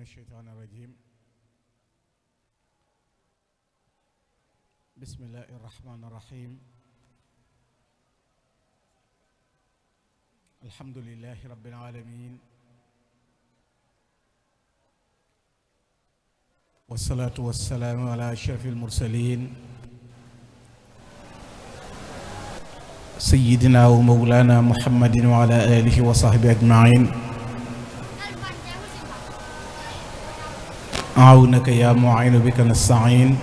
من الشيطان الرجيم بسم الله الرحمن الرحيم الحمد لله رب العالمين والصلاة والسلام على أشرف المرسلين سيدنا ومولانا محمد وعلى آله وصحبه أجمعين أعونك يا معين بك نستعين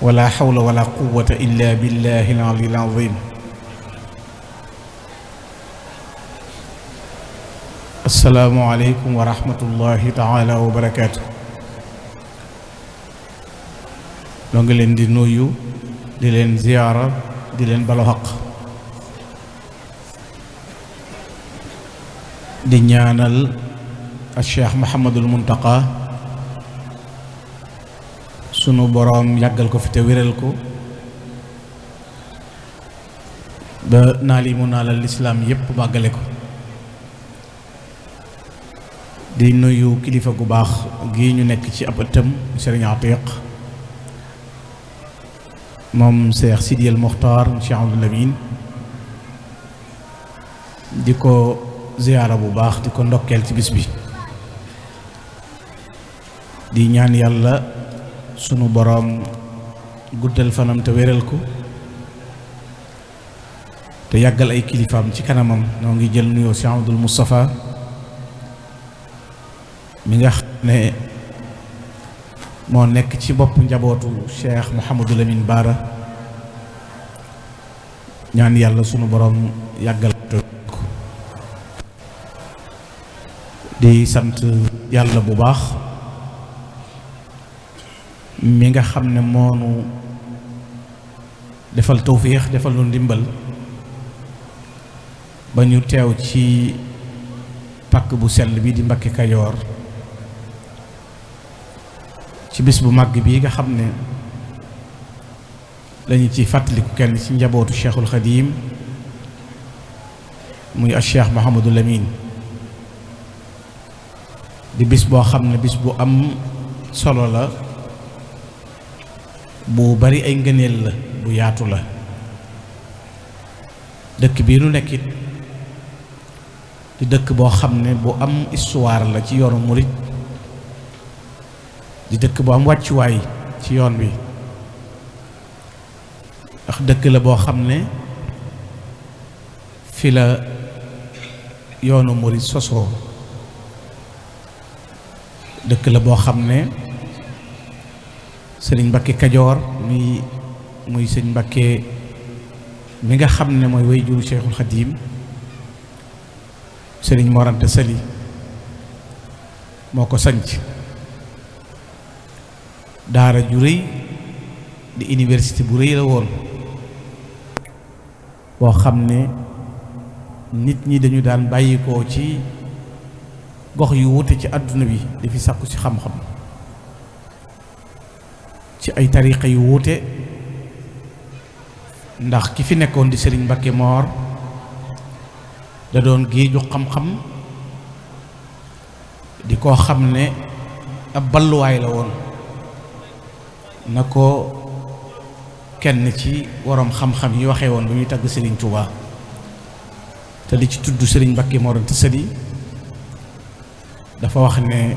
ولا حول ولا قوة إلا بالله العلي العظيم السلام عليكم ورحمة الله تعالى وبركاته noo ngi leen di nuyu di leen ziyaara di leen balu xaq di ñaanal al Cheikh Mouhamadul Muntaqa sunu boroom yàggal ko fi te wéral ko ba naal yi mu naalal lislaam yépp màggale ko di nuyu kilifa gu baax gi ñu nekk ci ab ëttam Sëriñ Atiq moom Cheikh Sidi El Mokhtar Cheikh Abdoul Amin di ko ziyaara bu baax di ko ndokkeel ci bis bi di ñaan yàlla sunu boroom guddal fanam te wéral ko te yàggal ay kilifaam ci kanamam noo ngi jël nuyoo Cheikh Abdoul Moustapha mi nga xam ne moo nekk ci bopp njabootu Cheikh Mouhamadou Lamine Bara ñaan yàlla sunu boroom yàggal ko di sant yàlla bu baax mi nga xam ne moonu defal tawfiix defal lu ndimbal ba ñu teew ci pàkk bu sell bi di Mbakke Kajoor ci bis bu màgg bi nga xam ne lañu ci fàttaliku kenn ci njabootu Cheikhul Khadim muy al Cheikh Mouhamadou Lamine di bis boo xam ne bis bu am solo la bu bari ay ngëneel la bu yaatu la dëkk bii nu nekkit di dëkk boo xam ne bu am histoire la ci yoonu murit di dëkk bu am wàccuwaay ci yoon wi ndax dëkk la boo xam ne fi la yoonu murit sosoo dëkk la boo xam ne sëriñ Mbakke Kajoor muy sëriñ Mbakke mi nga xam ne mooy way juru Cheikhul Khadim sëriñ Mor Anta Sali moo ko sanc daara ju rëy di université bu rëy la woon boo xam ne nit ñi dañu daan bàyyikoo ci gox yu wuute ci àdduna bi di fi sàkku ci xam-xam ci ay tariqa yu wuute ndax ki fi nekkoon di sëriñ Mbakke Moor da doon géeju xam-xam di koo xam ne ab balluwaay la woon na ko kenn ci waroom xam-xam yi waxee woon bu ñuy tagg sëriñ Touba te di ci tudd sëriñ Mbakke Mor Anta Sali dafa wax ne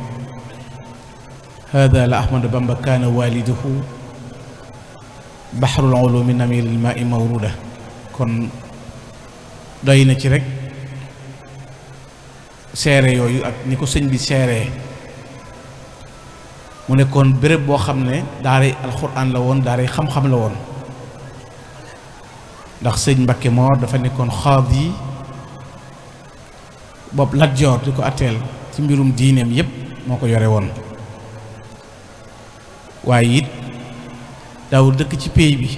hada la Ahmadu Bamba kaana waliduhu bahrul ulumi namilil ma'i mawruda kon doy na ci rek seere yooyu ak ni ko sëñ bi seeree mu nekkoon béréb boo xam ne daaray alxuraan la woon daaray xam-xam la woon ndax sëñ Mbakke Moor dafa nekkoon xaadi bopp Lat Joor di ko atteel ci mbirum diineem yépp moo ko yore woon waaye it daawul dëkk ci pays bi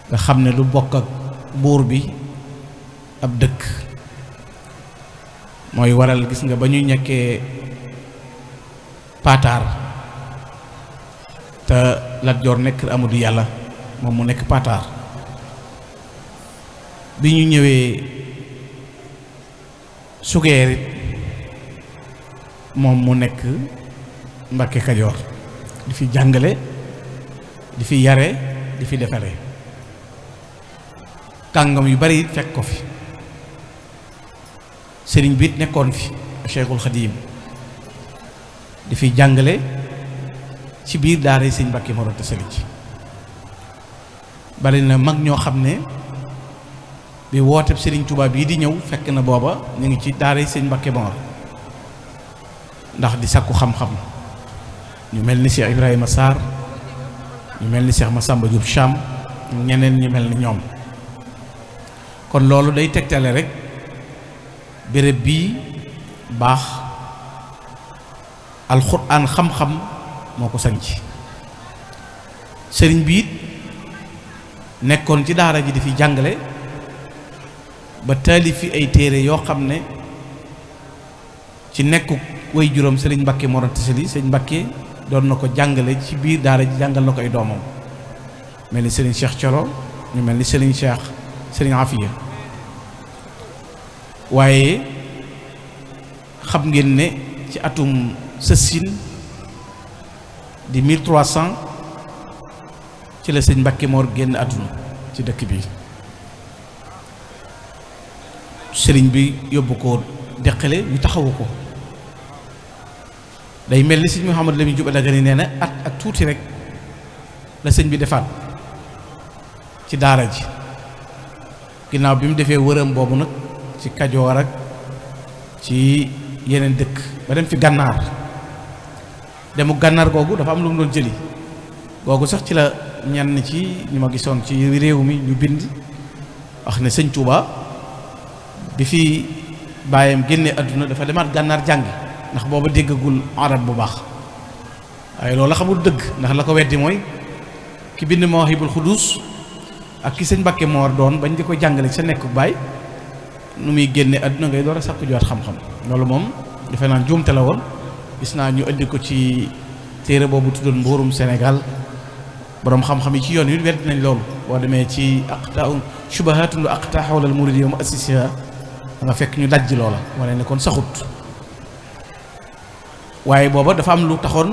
nga xam ne du bokk ak buur bi ab dëkk mooy waral gis nga ba ñu ñekkee Pataar te Lat Joor nekk Amadu Yàlla moom mu nekk Pataar bi ñu ñëwee sugeer it moom mu nekk Mbàkke Kajoor di fi jàngale di fi yare di fi defare kàngam yu bari it fekk ko fi sëriñ bi it nekkoon fi Cheikhul Khadim di fi jàngale ci biir daara yi sëñ Mbàkke Mor Anta Sali ci bari na mag ñoo xam ne bi wooteb sëriñ Tuubaa bii di ñëw fekk na booba ñu ngi ci daara yi sëñ Mbàkke Mor ndax di sakku xam-xam ñu mel ni Cheikh Ibrahima Sarr ñu mel ni Cheikh Massamba Diop Cham ñeneen ñu mel ni ñoom kon loolu day tegtale rek béréb bii baax alxuraan xam-xam moo ko sanc sëriñ bi it nekkoon ci daara ji di fi jàngale ba taalif fi ay téere yoo xam ne ci nekku way juróom sëriñ Mbàkke Mor Anta Sali sëriñ Mbàkke doon na ko jàngale ci biir daara ji jàngal na ko ay doomam mel ni sëriñ Cheikh Thioro ñu mel ni sëriñ Cheikh sëriñ Afiya waaye xam ngeen ne ci atum sësin di 1300 ci la sëñ Mbàkke Mor génn àdduna ci dëkk bi sëriñ bi yóbbu ko deqale ñu taxawu ko day mel ni sëñ Mouhamadou Lamine Diop Dagana nee na at ak tuuti rek la sëñ bi defaat ci daara ji ginnaaw bi mu defee wëram boobu nag ci Kajoor ak ci yeneen dëkk ba dem fi gànnaar demu gànnaar googu dafa am lu mu doon jëli googu sax ci la ñenn ci ñu ma gisoon ci réew mi ñu bind wax ne sëñ Touba bi fi bàyyam génne àdduna dafa demaat gànnaar jàngi ndax booba déggagul arab bu baax waaye loolu la xamul dëgg ndax la ko weddi mooy ki bind Mawahibul Xudus ak ki sëñ Mbàkke Mor doon bañ di ko jàngale sa nekk baay nu muy génne àdduna ngay door a sàkku jowaat xam-xam loolu moom defe naa njuumte la woon gis naa ñu indi ko ci téere boobu tuddoon Mbóorum Sénégal boroom xam-xam yi ci yoon wi weddi nañ loolu boo demee ci aqta shubahatun wa aqta hawla al muridiyya wa mu'assisiha nga fekk ñu dajji loola wane ne kon saxut waaye booba dafa am lu taxoon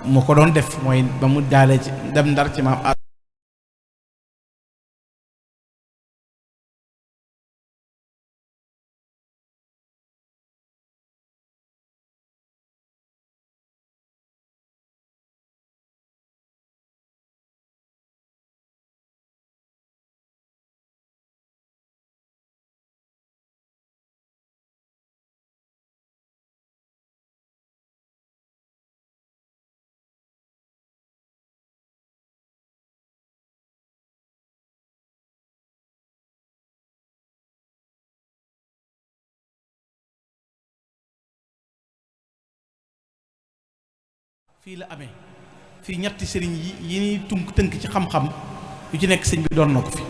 mu ko doon def mooy ba mu jaalee ci dem Ndar ci maam fii la amee fii ñetti sëriñ yi ñuy tënk ci xam-xam yu ci nekk sëñ bi doon na ko fi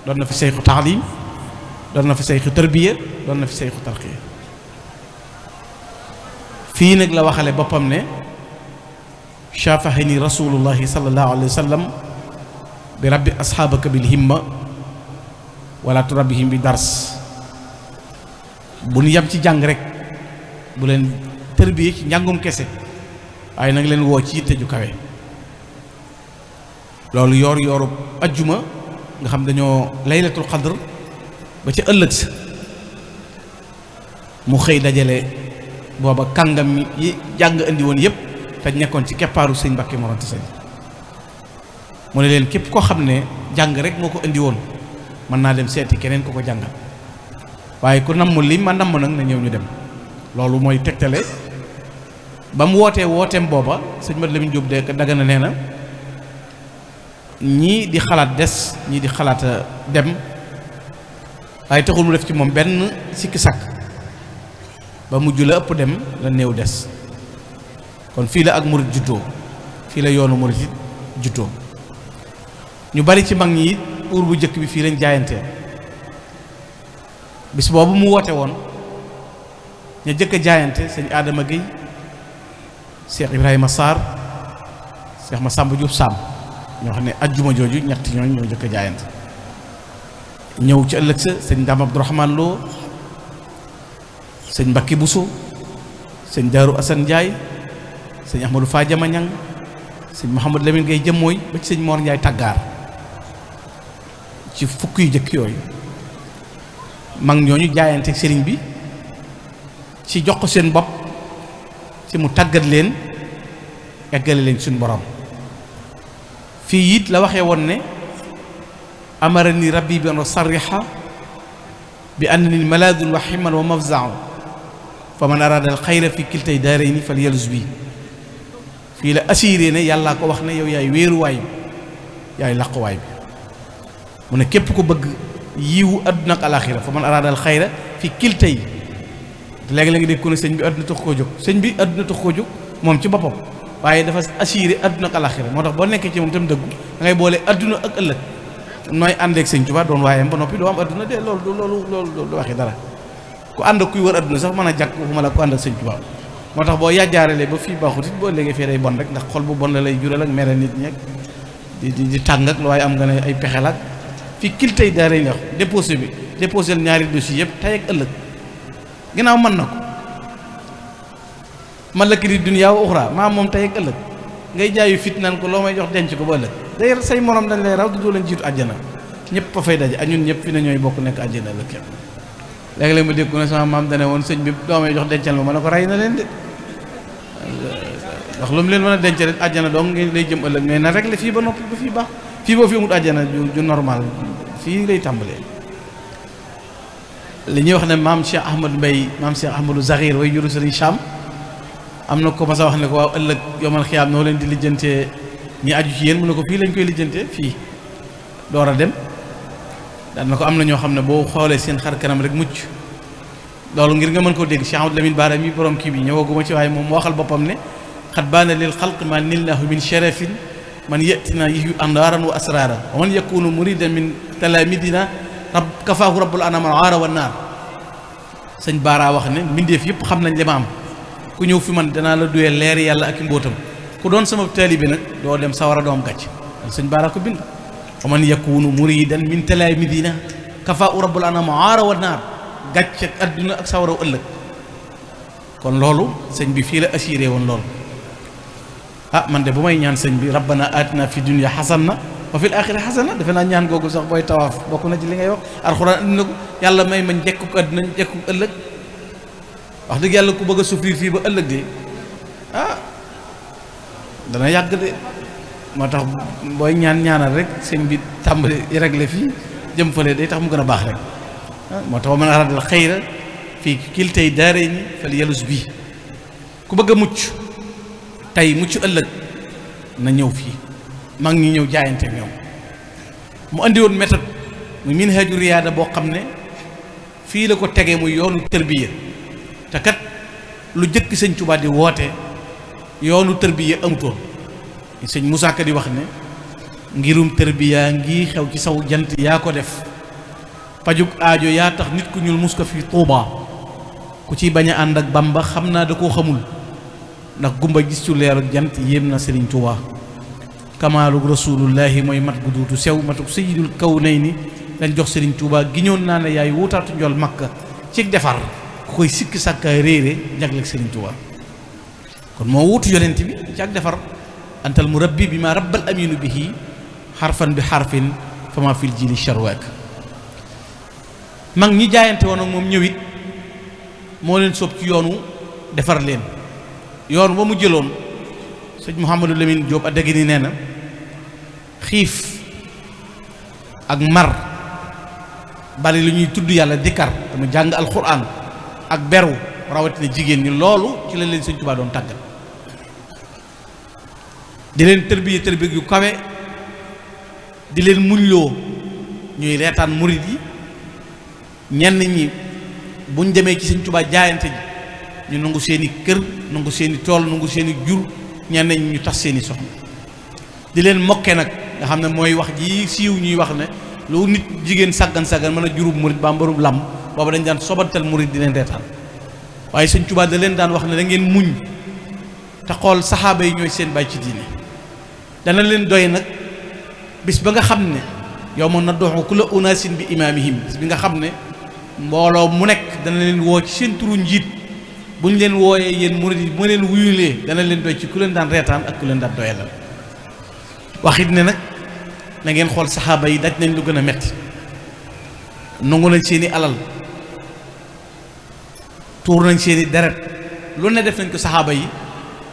doon na fi sayxu taalim doon na fi sayxu tarbiya doon na fi sayxu tarqiya fii nag la waxale boppam ne shafahani rasulullahi sallallahu alayhi wa sallam bi rabbi asxaabaka bil himma wala turabbihim bi dars bu ñu yem ci jàng rek bu leen tarbiya ci njàngum kese waaye nag leen woo ci yitte ju kawe loolu yooru ajjuma nga xam dañoo laylatul qadr ba ca ëllëg sa mu xëy dajale booba kàngam yi jàng indi woon yépp te nekkoon ci keppaaru sëñ Mbàkke Mor Anta Sali mu ne leen képp koo xam ne jàng rek moo ko indi woon mën naa dem seeti keneen ku ko jàngal waaye ku namm li ma namm nag na ñëw ñu dem loolu mooy tegtale ba mu wooteem booba sëñ Mat Lamin Jóob Dagana nee na ñii di xalaat des ñii di xalaat dem waaye taxul mu def ci moom benn sikki sàkk ba mujj la ëpp dem la néew des kon fii la ak murit juddoo fii la yoonu murit juddoo ñu bari ci mag ñi uur bu njëkk bi fii lañ jaayantee bis boobu mu woote woon ña jëkk a jaayante sëñ Adama Gueye Cheikh Ibrahima Sarr Cheikh Massamba Diop Sam ñoo xam ne ajjuma jooju ñett ñooñ ñoo jëkk a jaayante ñëw ci ëllëg sa sëñ Dame Abdourahmane Lo sëñ Mbacke Bousso sëñ Daaru Assane Ndiaye sëñ Ahmadou Fadiama Ñang sëñ Mouhamadou Lamine Gueye jëmmooy ba ci sëñ Mor Ndiaye tàggaar ci fukk yu jëkk yooyu mag ñooñu jaayanteeg sëriñ bi ci jox ko seen bopp ci mu tàggat leen eggale leen suñu borom fii it la waxee woon ne amarani rabbi bi an sarriha bi annani malaadun wa himan wa mafzau fa man arada al xayra fi kiltay daarayni fal yalus bi fii la assuré ne yàllaa ko wax ne yow yaay wéeruwaay bi yaay laquwaay bi mu ne képp ko bëgg yiwu àdduna ak alaxira fa man arada al xayra fi kiltay léegi la nga dégg ko ne sëñ bi àdduna tax koo jóg sëñ bi àdduna tax koo jóg moom ci boppam waaye dafa assuré àdduna ak alaxira moo tax boo nekkee ci moom tam dëggu da ngay boole àdduna ak ëllëg nooy àndeek sëñ Tuubaa doon waayam ba noppi doo am àdduna de loolu du waxi dara ku ànd ak kuy wër àdduna sax mën a jàkk waxuma la ku ànd ak sëñ Tuubaa moo tax boo yàjjaaralee ba fii baaxut it boo léegi fee day bon rek ndax xol bu bon la lay jural ak mere nit ñeeg di tàng ak lu waaye am nga ne ay pexe la ak fii kiltay daaray nga déposé bi déposé ñaari dossier yëpp tey ak ëllëg ginnaaw mën na ko malaki di dunya wa uxra maa moom tey ak ëllëg ngay jaayu fit naan ko loo may jox denc ko ba ëllëg day say morom dañ lay raw di doo leen jiitu àjjana ñëpp a fay daje ak ñun ñëpp fi ne ñooy bokk nekk àjjana ëllëg kenn léegi-léegi ma dégg ko ne sama maam dane woon sëñ bi doo may jox dencal ma ne ko rey na leen de ndax lu mu leen mën a denc rek àjjana dong ngeen lay jëm ëllëg mais na rek la fii ba noppi ba fii baax fii boo fi amut àjjana ju normal fii lay tàmbalee li ñuy wax ne maam Cheikh Ahmadou Mbaye maam Cheikh Ahmadou Zahir way juru Sëriñ Cham am na ko ma sa wax ne ko waaw ëllëg yomal xiyaam noo leen di lijjantee ñi aju ci yéen mu ne ko fii lañ koy lijjantee fii door a dem daan na ko am na ñoo xam ne boo xoolee seen xar kanam rek mucc loolu ngir nga mën koo dégg Cheikh Ahmadou Lamine Bara mi borom kii bi ñëwaguma ci waaye moom waxal boppam ne xat baana lil xalq ma nilnahu min sharafin man yatina yihu andaaran wa asrara wa man yakunu muridan min talamidina rab kafaahu rabbul anam al aara wa naar sëñ Bara wax ne mbindeef yëpp xam nañ li ma am ku ñëw fi man danaa la duyee leer yàlla ak i mbóotam ku doon sama taalibe nag doo dem sawara doom gàcc sëñ Bara ko bind wa man yakunu muridan min talamidina kafaahu rabbul anam al aara wa naar gàcc ak adduna ak sawara ëllëg kon loolu sëñ bi fii la assuré woon loolu ah man de bu may ñaan sëñ bi rabbana atina fi dunya xasana wa fil axira xasana defe naa ñaan googu sax booy tawaaf bokk na ci li ngay wax alxuraan andi na ko yàlla may ma njekku ko àddina njekku ko ëllëg wax dëgg yàlla ku bëgg a souffrir fii ba ëllëg de ah dana yàgg de moo tax booy ñaanal rek sëñ bi tàmbali réglé fii jëm fële day tax mu gën a baax rek moo tax wa man aradal xayra fii kiltay daarayni fal yalus bii ku bëgg a mucc tey mucc ëllëg na ñëw fii mag ñi ñëw jaayante ñoom mu andi woon méthode mu minhaju riyaada boo xam ne fii la ko tegee muy yoonu tërbiya te kat lu jëkk sëñ Tuubaa di woote yoonu tërbiya amutoon sëñ Moussa Ka di wax ne ngirum tërbiya ngi xew ci saw jant yaa ko def pajug aajo yaa tax nit ku ñuul mus ko fi Tuubaa ku ci bañ a ànd ak Bamba xam naa da koo xamul ndax gumba gis ci leeru jant yéem na Sëriñ Tuubaa kamaalug rasulullahi mooy mat gu duutu sew matuk sayyidul kawnayni lañ jox Sëriñ Tuubaa giñoon naa ne yaay wutaatu njol makka ci defar ku koy sikki sàkka réere jagleeg Sëriñ Tuubaa kon moo wutu yonent bi ci ak defar antal murabbi bi ma rabbal aminu bihi xarfan bi xarfin fa ma fil jili sharwaak mag ñi jaayante woon ak moom ñëwit moo leen soob ci yoonu defar leen yoon ba mu jëloon sëñ Mouhamadou Lamine Diop addagi ni nee na xiif ak mar bari lu ñuy tudd yàlla dikkar dama jàng alxuraan ak beru rawatina jigéen ñi loolu ci la leen sëñ Tuubaa doon tàggat di leen tërbiye yu kawe di leen muñloo ñuy reetaan murit yi ñenn ñi buñ demee ci sëñ Tuubaa jaayante ji ñu nangu seeni kër nangu seeni tool nangu seeni jur ñenn ñi ñu tas seeni soxna di leen mokke nag nga xam ne mooy wax ji siiw ñuy wax ne lu nit jigéen sàggan mën a jurub murit ba mbarub lam booba dañ daan sobantal murit di leen reetaan waaye sëñ Tuubaa da leen daan wax ne da ngeen muñ te xool saxaaba yi ñooy seen bàyyi ci diine dana leen doy nag bis ba nga xam ne yow ma nad'u kulla unaasin bi imaamihim bis bi nga xam ne mbooloo mu nekk dana leen woo ci seen turu njiit bu ñu leen wooyee yéen murid yi bu ma leen wuyulee dana leen doy ci ku leen daan reetaan ak ku leen daan doyalal waxit ne nag na ngeen xool saxaaba yi daj nañ lu gën a metti nangu nañ seeni alal tuur nañ seeni deret lu ne def nañ ko saxaaba yi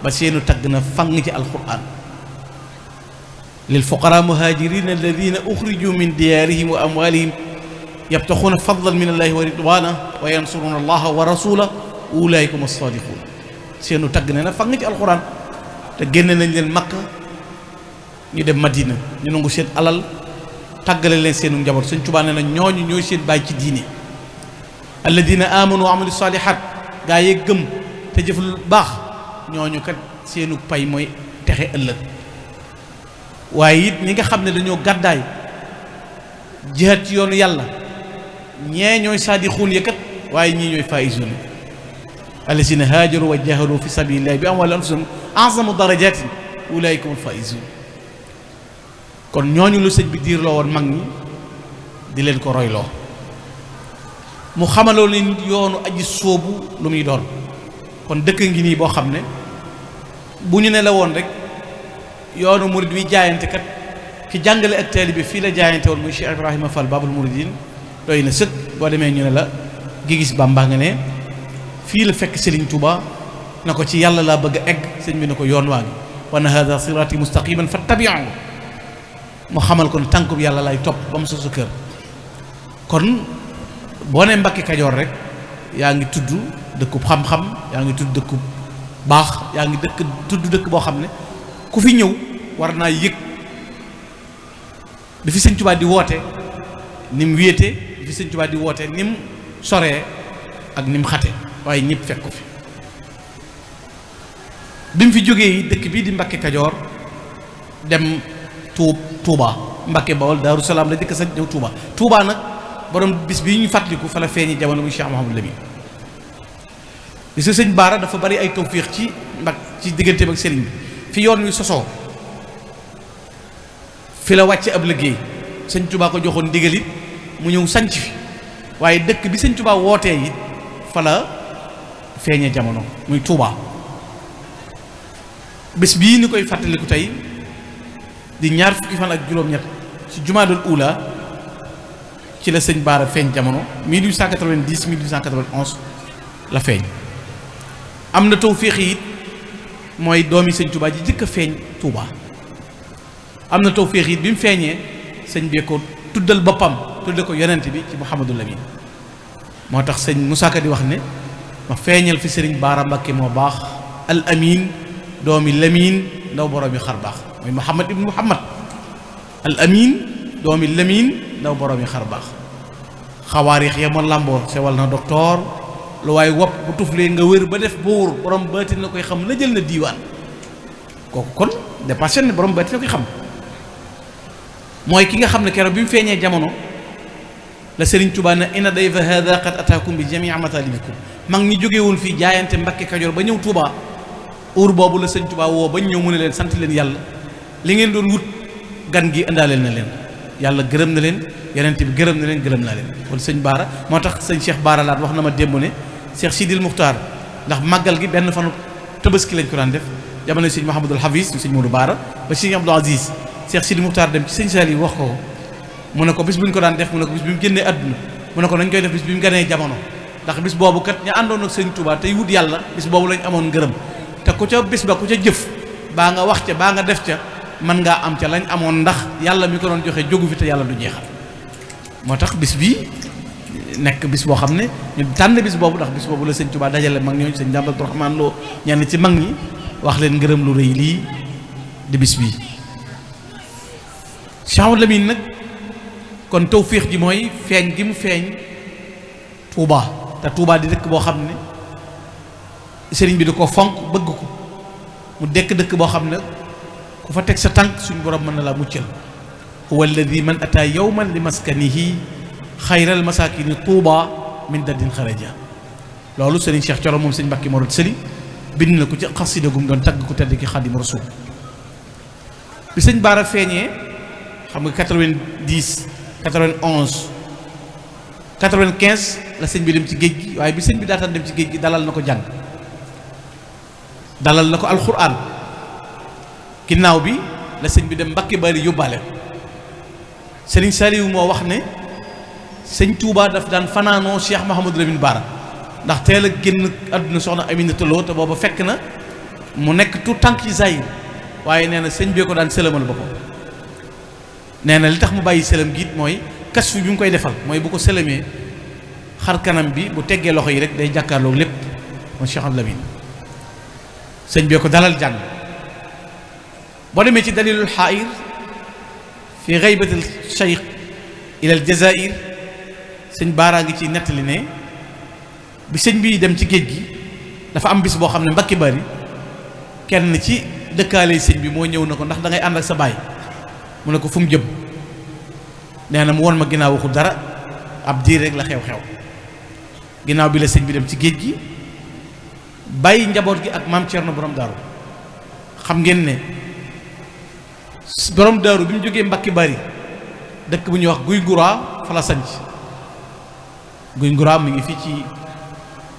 ba seenu tagg na fang ci alquran lil fuqara muhajirin alladina uxriju min diyaarihim wa amwalihim yabtaxuuna fadlan min allahi wa ridwana wa yansuruna allaha wa rasula ulaika hum as-sadiqun seenu tagg ne na fang ci alquran te génne nañ leen Makka ñu dem Madina ñu nangu seen alal tàggale leen seenu njaboot Sëñ Tuubaa nee na ñooñu ñooy seen bàyyi ci diine alladina amanu wa amilu salihat gaa yee gëm te jëf lu baax ñooñu kat seenu pay mooy texe ëllëg waaye it ñi nga xam ne dañoo gàddaay jihaad ci yoonu yàlla ñee ñooy saadixuun yëkkat waaye ñii ñooy faaizuun alladina haajaru wa jahadu fi sabilillahi bi amwaalihim wa anfusihim a'zamu darajatin ulaika humul faaizuun kon ñooñu lu sëñ bi diir loo woon mag ñi di leen ko royloo mu xamaloo leen yoonu aji sóobu lu muy doon kon dëkk ngi nii boo xam ne bu ñu ne la woon rek yoonu murid wi jaayante kat ki jàngale ak taalibe bi fii la jaayante woon muy Cheikh Ibrahima Fall Babul Mouridine doy na sëkk boo demee ñu ne la gi gis Bàmba nga ne fii la fekk Serigne Touba na ko ci yàlla laa bëgg a egg sëñ bi ne ko yoon waa ngi wa anna haadha siraati mustaqiman fattabi'uhu mu xamal ko ne tànkub yàlla lay topp ba mu sosu kër kon boo ne Mbàkke Kajoor rek yaa ngi tudd dëkkub xam-xam yaa ngi tudd dëkkub baax yaa ngi tudd dëkk boo xam ne ku fi ñëw war naa yëg bi fi Sëñ Tuubaa di woote ni mu wéete bi fi Sëñ Tuubaa di woote ni mu soree ak ni mu xate waaye ñëpp fekk ko fi bi mu fi jógee yi dëkk bii di Mbàkke Kajoor dem Touba Mbàkke Bawol Daaru Salaam la jëkk sañ ñëw Touba nag borom bis bi ñu fàttaliku fa la feeñi jamono bu Cheikh Mouhamadou Lamine gis nga sëñ Baara dafa bari ay tawfiix ci digganteem ak sëriñ bi fi yoon wi sosoo fi la wàcce ab liggéey sëñ Touba ko joxoon ndigalit mu ñëw sanc fi waaye dëkk bi sëñ Touba wootee it fa la feeñee jamono muy Touba bis bii ni koy fàttaliku tey di ñaar fukki fan ak juróom-ñett ci jumaadul ula ci la sëñ Baara feeñ jamono 1890 1891 la feeñ am na tawféex it mooy doomi sëñ Touba ji jëkk a feeñ Touba am na tawféex it bi mu feeñee sëñ bee ko tuddal boppam tudde ko yonent bi ci Mouhamadou Lamine moo tax sëñ Moussa Ka di wax ne ma feeñal fi sëriñ Baara Mbakke moo baax al amin doomi Lamine ndaw boroomi xar baax mooy Muhammad ibn Muhammad al amin doomi Lamine ndaw boroomi xar baax xawaarix ya ma làmboo sewal na docteur lu waaye wopp bu tuflee nga wér ba def buur borom baatin na koy xam la jël na diiwaan kooku kon dépassé ne borom baatin na koy xam mooy ki nga xam ne keroog bi mu feeñee jamono la Serigne Touba ne inna dayfa hada qad ataakum bi jamii matalibikum mag ñi jóge woon fii jaayante Mbàkke Kajoor ba ñëw Touba uur boobu la Sëñ Touba woo bañ ñëw mu ne leen sant leen yàlla li ngeen doon wut gan gi indaaleel na leen yàlla gërëm na leen yonent bi gërëm na leen gërëm naa leen kon sëñ Baara moo tax sëñ Cheikh Baara laat wax na ma démb ne Cheikh Sidil Muxtaar ndax màggal gi benn fanu Tabaski lañ ko daan def jamono sëñ Mouhamadul Hafiz sëñ Modou Baara ba sëñ Abdou Aziz Cheikh Sidil Muxtaar dem ci sëñ Saliou wax ko mu ne ko bis bu ñu ko daan def mu ne ko bis bi mu génnee àdduna mu ne ko nañ koy def bis bi mu ganee jamono ndax bis boobu kat ña àndoon ak sëñ Touba tey wut yàlla bis boobu lañ amoon ngërëm te ku ca bis ba ku ca jëf baa nga wax ca baa nga def ca mën ngaa am ca lañ amoon ndax yàlla mi ko doon joxe jógu fi te yàlla du jeexal moo tax bis bi nekk bis boo xam ne ñu tànn bis boobu ndax bis boobu la sëñ Touba dajale mag ñooñu sëñ Dame Abdourahmane Lo ñenn ci mag ñi wax leen ngërëm lu rëy lii di bis bii Cheikh Mouhamadou Lamine nag kon tawféex ji mooy feeñ gi mu feeñ Touba te Touba di dëkk boo xam ne sëriñ bi da ko fonk bëgg ko mu dekk dëkk boo xam ne ku fa teg sa tànk suñu borom mën na laa muccal huwa alladi man ataa yawman li maskanihi xayral masakini Touba min dadin xaraja loolu sëriñ Cheikh Thioro moom sëñ Mbàkke Mor Sëli bind na ko ci xasida gum doon tagg ku tedd ki Xaadimu Rasuul bi sëñ Baara feeñee xam nga 90 91 95 la sëñ bi dem ci géej gi waaye bi sëñ bi daataan dem ci géej gi dalal na ko jàng dalal na ko alxuraan ginnaaw bi la sëñ bi dem Mbàkke Bari yóbbaale sëriñ Saliou moo wax ne sëñ Touba daf daan fanaanoo Cheikh Mouhamadou Lamine Bara ndax teel a génn àdduna soxna Aminata Lo te booba fekk na mu nekk tout tànk ci zahir waaye nee na sëñ bee ko daan sëlëmal boppam nee na li tax mu bàyyi sëlëm gi it mooy kas fi bi mu koy defal mooy bu ko sëlëmee xar kanam bi bu teggee loxo yi rek day jàkkaarloog lépp moom Cheikh Abdou Lamine sëñ bee ko dalal jàng boo demee ci dalilul xaayir fi xaybatil cheikh ilal jazair sëñ Baara ngi ci nettali ne bi sëñ bi dem ci géej gi dafa am bis boo xam ne Mbàkke Bari kenn ci dëkkaale sëñ bi moo ñëw na ko ndax da ngay ànd ak sa baay mu ne ko fu mu jëm nee na mu won ma ginnaaw waxul dara ab diir rek la xew-xew ginnaaw bi la sëñ bi dem ci géej gi bàyyi njaboot gi ak maam Thierno borom daaru xam ngeen ne borom daaru bi mu jógee Mbàkke Bari dëkk bu ñuy wax Guy Ngura fa la sanc Guy Ngura mi ngi fii ci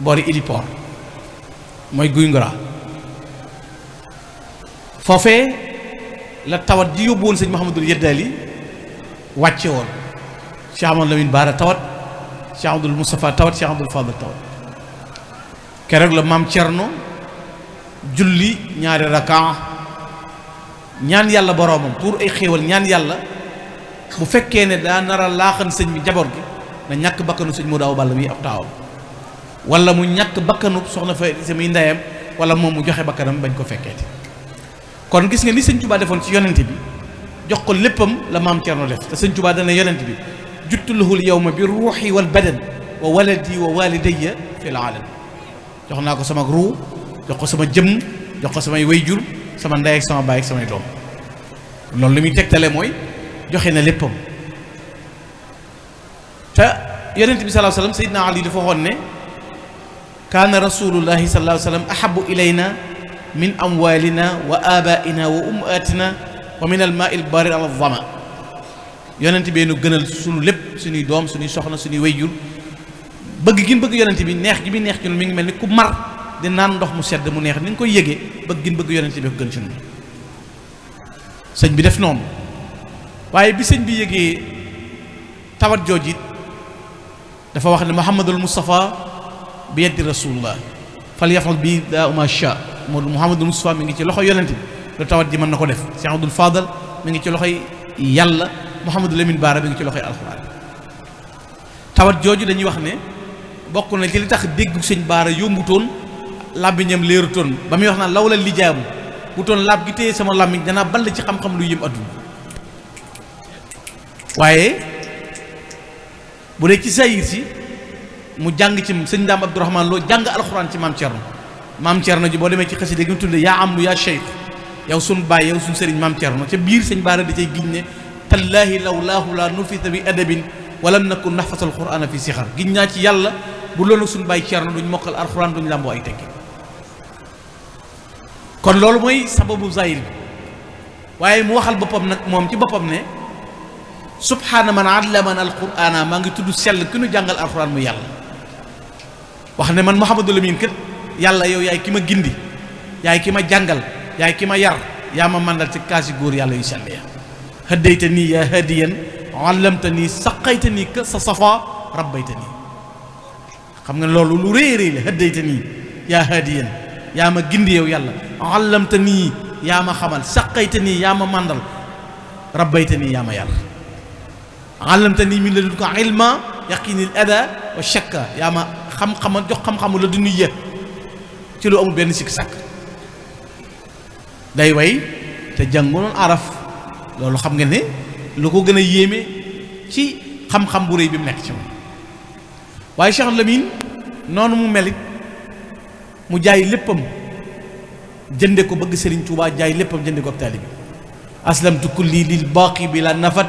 boori Ilipor mooy Guy Ngura foofee la tawat ji yóbbu woon sëñ Mouhamadul Yeddaali wàcce woon Cheikh Amadou Lamine Bara tawat Cheikh Abdoul Moustapha tawat Cheikh Abdoul Fadal tawat keroog la maam Thierno julli ñaari rakaa ñaan yàlla boroomam pour ay xéewal ñaan yàlla bu fekkee ne daa nar a laaxan sëñ bi jaboot gi na ñàkk bakkanu sëñ Modou Awa Balla mi ab taawam wala mu ñàkk bakkanu soxna fa sami ndeyam wala moom mu joxe bakkanam bañ ko fekkeeti kon gis nga ni sëñ Touba defoon ci yonent bi jox ko léppam la maam Thierno def te sëñ Touba dana yonent bi juttu lahul yawma bi ruuxi wal badan wa waladi wa walidayya fil alam jox naa ko sama ruu jox ko sama jëmm jox ko samay wayjur sama ndey ak sama baay ak samay doom loolu li muy tegtale mooy joxe na léppam te yonent bi sallallahu alayhi wasallam Seydina Ali dafa waxoon ne kaana rasulullahi sallallahu alayhi wasallam ahabu ilayna min amwalina wa abaina wa ummatina wa min almaa il bari ala dhama yonent bi nu gënal suñu lépp suñuy doom suñuy soxna suñuy wayjur bëgg gi bëgg yonent bi neex gi mi neex ci ñun mi ngi mel ni ku mar di naan ndox mu sedd mu neex ni nga koy yëgee bëgg gi bëgg yonent bi ko gën ci ñun sëñ bi def noonu waaye bi sëñ bi yëgee tawat joojit dafa wax ne Muhammadul Mustafa bi yeddi rasulullah fal yafal bi daa uma sha Muhammadul Mustafa mi ngi ci loxo yonent bi lu tawat ji mën na ko def Cheikh Abdoul Fadal mi ngi ci loxoy yàlla Mouhamadou Lamine Bara mi ngi ci loxoy alxuraan tawat jooju dañuy wax ne bokk na ci li tax déggu sëñ Bara yombutoon làmmiñam léerutoon ba muy wax naan law la lijaamu bu toon làbb gi téye sama làmmiñ danaa ball ci xam-xam lu yëm adduna waaye bu dee ci sayir si mu jàng ci sëñ Daam Abdourahmane Lo jàng alxuraan ci maam Thierno ji boo demee ci xasida gi mu tudde yaa am yaa cheikh yow suñ baay yow suñ sëriñ maam Thierno ca biir sëñ Bara da cay giñ ne tallaahi lawlaahu la nufita bi adabin walam nakun nahfasal qur'ana fi sixar giñ naa ci yàlla bu loolu suñ baay Thierno duñ mokkal alxuraan duñ làmboo ay tekki kon loolu mooy sababu zahir bi waaye mu waxal boppam nag moom ci boppam ne subhaana man allamana alqur'ana maa ngi tudd sell ki nu jàngal alxuraan mu yàlla wax ne man Mouhamadou Lamine kët yàlla yow yaay ki ma gindi yaay ki ma jàngal yaay ki ma yar yaa ma mandal ci kaasi góor yàlla yu sell ya haddayta nii yaa hadiyan allamta nii saqayta nii ka sa safa rabbayta nii xam nga loolu lu rëy rëy la haddayta nii yaa hadiyan yaa ma gindi yow yàlla allamta nii yaa ma xamal saqayta nii yaa ma mandal rabbayta nii yaa ma yar allamta nii min ladunka ilma yaqinil ada wa shakka yaa ma xam-xama jox xam-xamu la duniya ci lu amul benn sikk sàkk day way te jàngoon araf loolu xam nga ne lu ko gën a yéeme ci xam-xam bu rëy bi mu nekk ci moom waaye Cheikh Lamine noonu mu melit mu jaay léppam jënde ko bëgg Serigne Touba jaay léppam jënde ko ak taalibi aslamtu kulli lil baaqi bi la nafat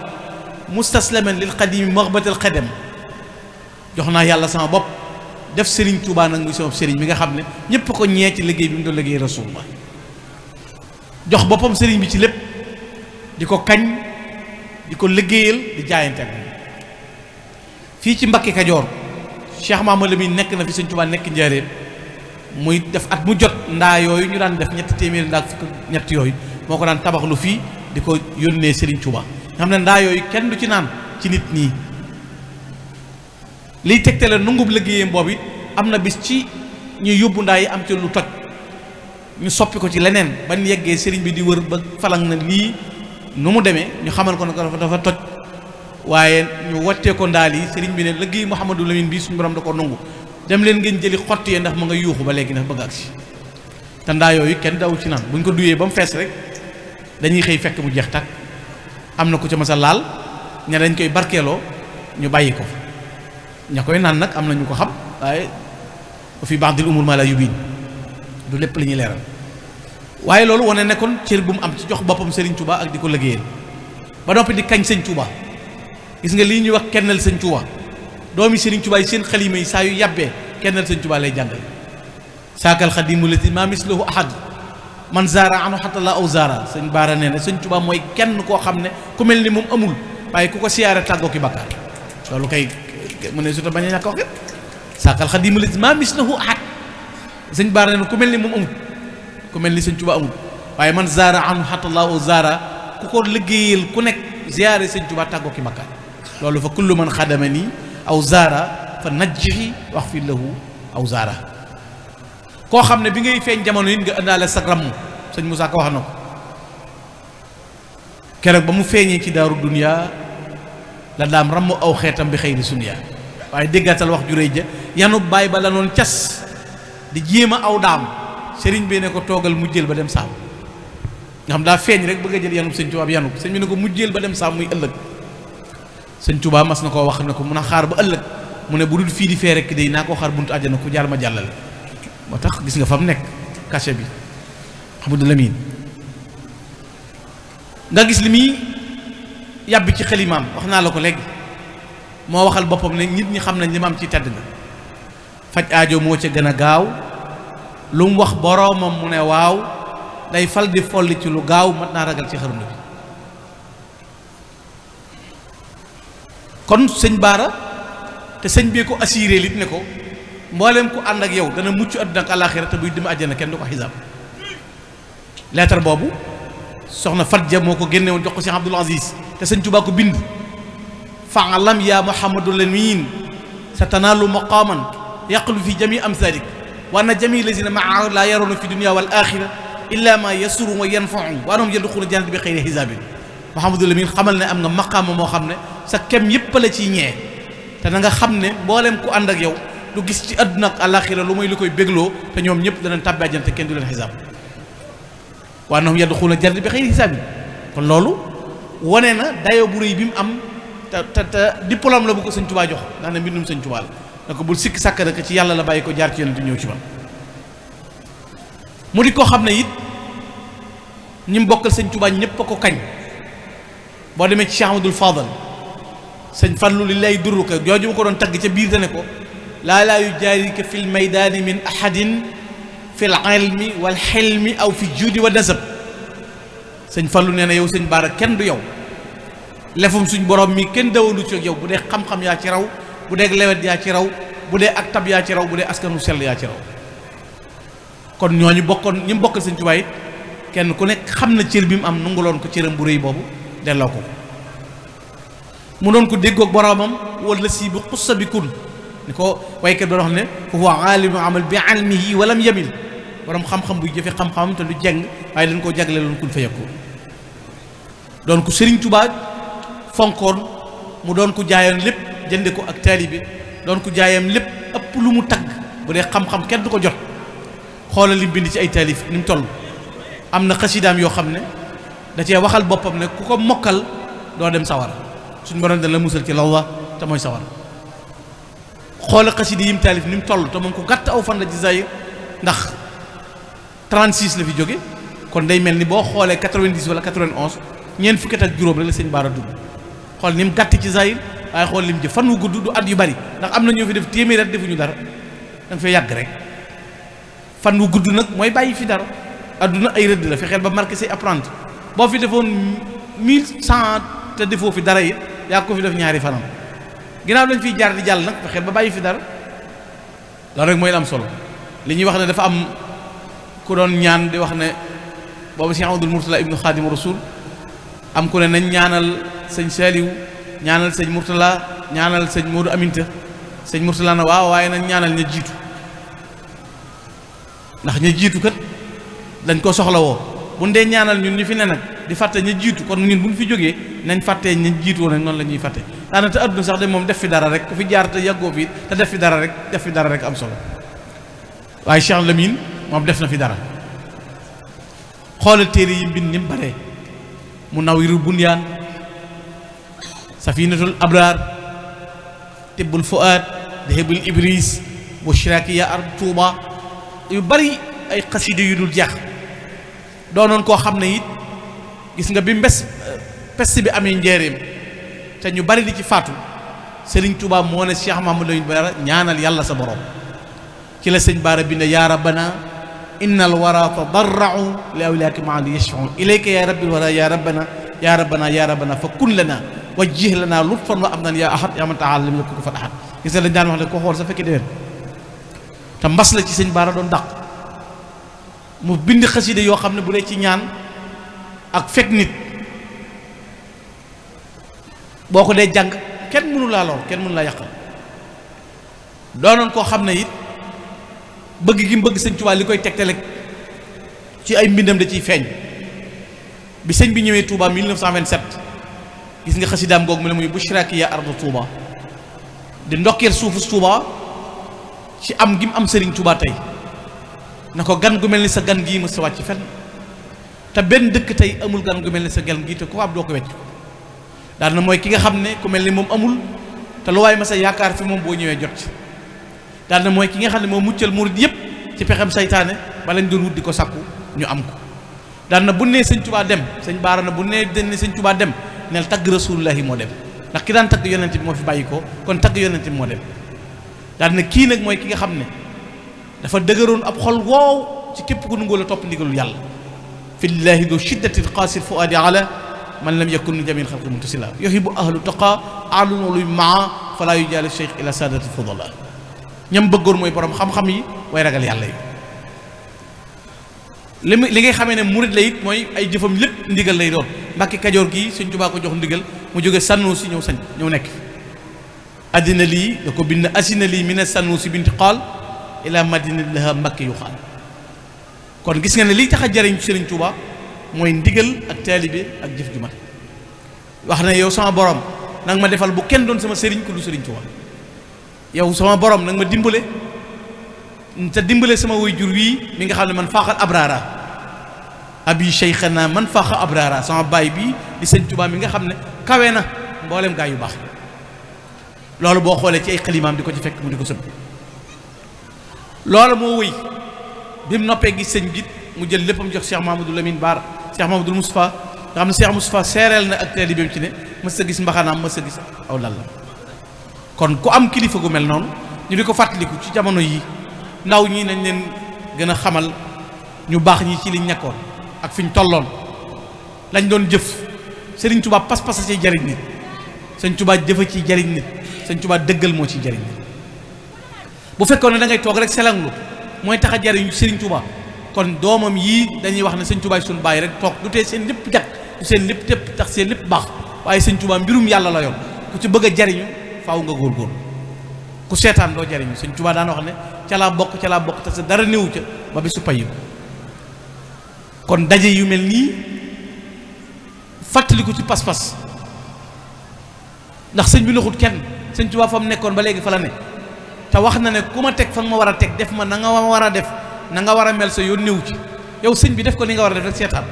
mustaslaman lil qadimi maghbatal qadam jox naa yàlla sama bopp def Serigne Touba nag muy sama Serigne mi nga xam ne ñëpp ko ñee ci liggéey bi mu doon liggéey Rasulullah jox boppam Serigne bi ci lépp di ko kañ di ko liggéeyal di jaayante ak fii ci Mbakke Kajoor Cheikh Mamadou Lamine nekk na fi sëñ Tuubaa nekk njaareem muy def at mu jot ndaa yooyu ñu daan def ñetti téeméeri ndaa fukk ñett yooyu moo ko daan tabaxlu fii di ko yónnee Serigne Touba nga xam ne ndaa yooyu kenn du ci naan ci nit ñi liy tegtale nungub liggéeyam boobu it am na bis ci ñuy yóbbu ndaa yi am ci lu toj ñu soppi ko ci leneen ban yeggee Serigne bi di wër ba falang na lii nu mu demee ñu xamal ko ne ko dafa toj waaye ñu wattee ko ndaal yi Serigne bi ne liggéey Mouhamadou Lamine bii suñu borom da ko nungu dem leen ngeen jëli xott yee ndax ma nga yuuxu ba léegi ndax bëgg agsi te ndaa yooyu kenn daw ci naan buñ ko duyee ba mu fees rek dañuy xëy fekk mu jeex takk am na ku ca masa laal ña dañ koy barkeeloo ñu bàyyi ko ña koy naan nag am na ñu ko xam waaye fi ba'dil umur ma la yubin du lépp li ñuy leeral waaye loolu wane nekkoon cër bu mu am ci jox boppam Serigne Touba ak di ko liggéeyal ba noppi di kañ sëñ Touba gis nga lii ñuy wax kennal sëñ Touba doomi Serigne Touba yi seen xalima yi saa yu yàbbee kennal sëñ Touba lay jàngale saakal xadimu lati ma mislahu ahad man zaara anu xata la aw zaara sëñ Baara nee na sëñ Touba mooy kenn koo xam ne ku mel ni moom amul waaye ku ko siyaare tàggoo ki bakkaar loolu kay mu ne suta bañ a ñàkk wax saakal xadimu lati ma mislahu ahad sëñ Baara nee na ku mel ni moom amul ku mel ni sëñ Touba amul waaye man zaara anu xata la aw zaara ku ko liggéeyal ku nekk ziyaare sëñ Touba tàggoo ki bakkaar loolu fa kullu man xadama nii aw zaara fa najjihi wax fi lahu aw zaara koo xam ne bi ngay feeñ jamono yi nga indaale sag ramm sëñ Moussa Ka wax na ko keroog ba mu feeñee ci daaru dunya la daam ramm aw xeetam bi xëy di sunya waaye déggatal wax ju réy ja yanu baay ba la noon cas di jéem a aw daam sëriñ bi ne ko toogal mu jël ba dem saam nga xam daa feeñ rek bëgg a jël yanub sëñ Tuubaa bi yanu sëñ bi ne ko mu jël ba dem saam muy ëllëg sëñ Tuubaa mas na koo wax ne ko mun a xaar ba ëllëg mu ne bu dul fii di fee rek day naa ko xaar buntu àjjana ku jaar ma jàllale moo tax gis nga fa mu nekk cachet bi Mouhamadou Lamine nga gis li muy yàbbi ci xelimaam wax naa la ko léegi moo waxal boppam ne nit ñi xam nañ li ma am ci tedd nga faj aajo moo ca gën a gaaw lu mu wax boroomam mu ne waaw day fal di folli ci lu gaaw mat naa ragal ci xarnu bi kon sëñ Baara te sëñ bee ko assuré lit ne ko mboolem ku ànd ak yow dana mucc àdduna ak àllaaxira te buy dem àjjana kenn du ko xisaab lettre boobu soxna Fatja moo ko génne woon jox ko Cheikh Abdoul Aziz te sëñ Tuubaa ko bind fa'lam ya Mouhamadou Lamine sa tanaalu maqaaman yaqlu fi jami amsalik wa anna jami lazina maa la yaroona fi dunia wal axira illa ma yasuru wa yanfau wa anhum yadxuluna jannata bi xayri xisaabin Mouhamadou Lamine xamal ne am nga maqaama moo xam ne sa kem yépp la ciy ñee te na nga xam ne mboolem ku ànd ak yow du gis ci àdduna ak àllaaxira lu muy li koy bégloo te ñoom ñëpp danañ tàbbi àjjana te kenn du leen xisaab wa annahum yadxuluuna jannata bi xayri xisaabin kon loolu wane na dayoo bu rëy bi mu am te diplôme la bu ko sëñ Tuubaa jox ndax ne mbindum sëñ Tuubaa la da ko bul sikki sàkk rek ci yàlla la bàyyi ko jaar ci yonent ñëw ci man mu di koo xam ne it ñi mu bokkal sëñ Tuubaa ñëpp a ko kañ boo demee ci Cheikh Ahmadul Fadal sëñ Fallu li lay durruka jooju ma ko doon tagg ca biir dane ko laa yujaarika fil maydaani min ahadin fil ilmi wal xilmi aw fi juudi wa nasab sëñ Fallu nee na yow sëñ Baara kenn du yow lefum suñ borom mi kenn dawalu ci yow bu dee xam-xam yaa ci raw bu dee lewet yaa ci raw bu dee ak tab yaa ci raw bu dee askanu sell yaa ci raw kon ñooñu bokkoon ñi mu bokkal sëñ Tuubaa it kenn ku nekk xam na cër bi mu am nunguloon ko cëram bu rëy boobu delloo ko mu doon ko déggoog boromam wala si bi xussa bi kun ni ko waykat doon wax ne fa huwa aalimu amal bi almihi walam yamil borom xam-xam buy jëfe xam-xamam te du jeng waaye dañ koo jagleeloon kun fa yakun doon ko Sëriñ Tuubaa fonkoon mu doon ko jaayoon lépp jënde ko ak taalibe doon ko jaayam lépp ëpp lu mu tagg bu dee xam-xam kenn du ko jot xoolal li mu bind ci ay taalif ni mu toll am na xasidaam yoo xam ne da cee waxal boppam ne ku ko mokkal doo dem sawara suñ borom dana la musal ci lawwa te mooy sawara xoolal xasida yi mu taalif ni mu toll te moom ko gàtt aw fan la ci zahir ndax 36 la fi jóge kon day mel ni boo xoolee 90 wala 91 ñeent fukki at ak juróom rek la sëñ Baara dugg xool ni mu gàtt ci zahir waaye xool lim jëf fan wu gudd du at yu bari ndax am na ñoo fi def téeméer at defuñu dara da nga fay yàgg rek fan wu gudd nag mooy bàyyi fi dara adduna ay rëdd la fexeel ba marqué say apprenti boo fi defoon 1100 te defoo fi dara it yaa ko fi def ñaari fanam ginnaaw dañ fiy jaar di jàll nag fexeel ba bàyyi fi dara loolu rek mooy la am solo. li ñuy wax ne dafa am ku doon ñaan di wax ne boobu Cheikh Abdul Murtala ibnu Xaadimu Rasul am ku ne nañ ñaanal sëñ Saliou ñaanal sëñ Murtala ñaanal sëñ Modou Aminta sëñ Murtala na waaw waaye nañ ñaanal ña jiitu ndax ña jiitu kat dañ ko soxla woo bu ndee ñaanal ñun ñu fi ne nag di fàtte ña jiitu kon ñun bu ñu fi jógee nañ fàttee ña jiitu nag noonu la ñuy fàtte daanaka te adduna sax de moom def fi dara rek ku fi jaar te yàggoo fi te def fi dara rek am solo waaye Cheikh Lamine moom def na fi dara xoolal téere yi mbind ni mu bare Munawwirul Bunyaan Safinatul Abraar Tibbul Fuaad Dahbul Ibris Bushraki ya Ard Tuuba yu bari ay xasida yu dul jeex doonoon koo xam ne it gis nga bi peste bi amee njéeréem te ñu bari di ci faatu Serigne Touba moo ne Cheikh Mamadou Lamine Bara ñaanal yàlla sa borom ci la sëñ Baara bind yaa rabbana innal wara tadarra'u li awliyaaka maan yashfa'u ilayka ya rabbil wara ya rabbana ya rabbana ya rabbana fa kun lana wajjih lana lutfan wa amnan ya ahad ya man ta'ala lam yakun kufuwan ahad gis nga lañ daan wax ne ko xool sa fekki déwén te mbas la ci sëñ Baara doon dàq mu bind xasida yoo xam ne bu dee ci ñaan ak fekk nit boo ko dee jàng kenn mënu laa lool kenn mënu laa yàqal doonoon koo xam ne it bëgg gi mu bëgg sëñ Tuubaa li koy tegtale ci ay mbindam da ciy feeñ bi sëñ bi ñëwee Touba 1927 gis nga xasidaam googu mu ne muy bushraki ya ardu Touba di ndokkeel suufu Touba ci am gi mu am sëriñ Touba tey na ko gan gu mel ni sa gan gii mës sa wàcc fenn te benn dëkk tey amul gan gu mel ni sa gan gii te ku am doo ko wecc daal na mooy ki nga xam ne ku mel ni moom amul te lu waay ma sa yaakaar fi moom boo ñëwee jot ci daal na mooy ki nga xam ne moo muccal murid yëpp ci pexem saytaane ba lañ doon wut di ko sakku ñu am ko daal na bu nee sëñ Touba dem sëñ Baara na bu nee den sëñ Touba dem neel tagg rasulullahi moo dem ndax ki daan tagg yonent bi moo fi bàyyi ko kon tagg yonent bi moo dem daal na kii nag mooy ki nga xam ne dafa dëgëroon ab xol woow ci képp ku nungoo la topp ndigalul yàlla fillahi do shiddatil qaasir fuadi ala man lam yakun ni jamil xalqi muntasila yuhibbu ahlu taqa alun luy maa fala yu jaali cheikh ila sadati fudala ñam bëggoon mooy borom xam-xam yi way ragal yàlla yi li ngay xamee ne murid la it mooy ay jëfam lépp ndigal lay doon Mbàkke Kajoor gii Sëñ Tuubaa ko jox ndigal mu jóge Sanusi ñëw nekk addina lii da ko bind asina lii mi ne Sanusi binti qaal ila madina laha Mbàkke yu xaal kon gis nga ne liy tax a jariñ Sëriñ Tuubaa mooy ndigal ak taalibe ak jëf ju mat wax ne yow sama borom nanga ma defal bu kenn doon sama sëriñ ku du Sëriñ Tuubaa yow sama borom nanga ma dimbale te dimbale sama waajur wii mi nga xam ne man faaxal abrara abi cheikhana man faaxa abrara sama baay bii di Sëñ Tuubaa mi nga xam ne kawe na mboolem gaa yu baax loolu boo xoolee ci ay xalimaam di ko ci fekk mu di ko sëb loolu moo wëy bi mu noppee gis sëñ bi mu jël léppam jox Cheikh Mamadou Lamine Bara Cheikh Mamadou Moustapha nga xam ne Cheikh Moustapha seereel na ak taalibeem ci ne mës sa gis mbaxanaam mës sa gis aw lallam kon ku am kilifa gu mel noonu ñu di ko fàttaliku ci jamono yi ndaw ñi nañ leen gën a xamal ñu baax ñi ci liñ nekkoon ak fi ñu tolloon lañ doon jëf Sëriñ Tuubaa pas-pas ciy jariñ nit Sëñ Tuubaa jëfa ciy jariñ nit Sëñ Tuubaa dëggal moo ciy jariñ nit bu fekkoon ne da ngay toog rek selanglu mooy tax a jariñ Sëriñ Tuubaa kon doomam yii dañuy wax ne Sëñ Tuubaa suñu bàyyi rek toog du tee seen lépp jag du seen lépp tépp tax seen lépp baax waaye Sëñ Tuubaa mbirum yàlla la yoon ku ci bëgg a jariñu faaw nga góorgóor ku seetaan doo jariñu Sëñ Tuubaa daan wax ne ca laa bokk te sa dara néew ca ba bi su payu kon daje yu mel nii fàttaliku ci pas-pas ndax sëñ bi naxut kenn Sëñ Tuubaa fa mu nekkoon ba léegi fa la ne te wax na ne ku ma teg fa nga ma war a teg def ma na nga war a def na nga war a mel sa yoon néew ci yow sëñ bi def ko ni nga war a def rek seetaan